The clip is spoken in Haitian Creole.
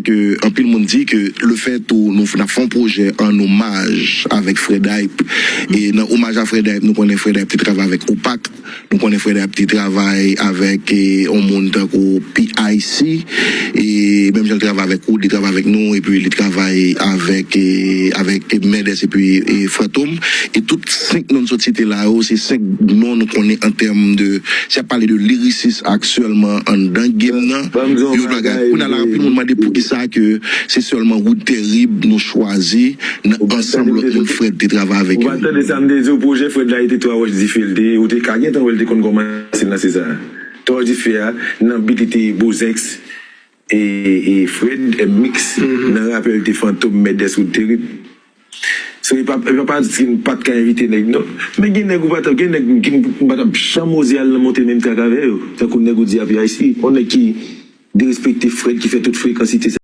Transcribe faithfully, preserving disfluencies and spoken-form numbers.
Ke anpil moun di ke le fèt ou nou n ap fè yon pwojè an omaj avèk Fred Hype. E nan omaj a Fred Hype, nou konnen Fred Hype te travay avèk Opak. Nou konnen Fred Hype te travay avèk eh, yon moun tankou P I C. E menm jan l travay avèk Wood, li travay avèk nou, epi li travay avèk eh, avèk Mendes epi eh, Fantom. E tout senk non n sot site la yo, se senk non nou konnen an tèm de, si ap pale de lirisis aktyèlman anndan game nan. Yo bagay. Kounye a la, anpil moun mande poukisa ke se sèlman Wood Tèrib nou chwazi nan ansanm lòt moun Fred te travay avèk yo. Ou pa tande sa m te di w, pwojè Fred la, e te twa wòch dife l te ye, ou te ka gentan wè l te konn kòmanse lanse sa. Twa wòch dife a, nan beat li te ye Bozex, e, e Fred, M-Mix, nan rapè li te Fantom, Mendes, Wood Tèrib. So, e pa, e pa paske m pa t ka envite nèg, non. Men gen nèg ou pa t, gen nèg ki m pa t ap janm oze al nan monte menm trak avè yo. Tankou nèg ou di a P I C. Yon nèg ki derespekte Fred, ki fè tout frekansite sa.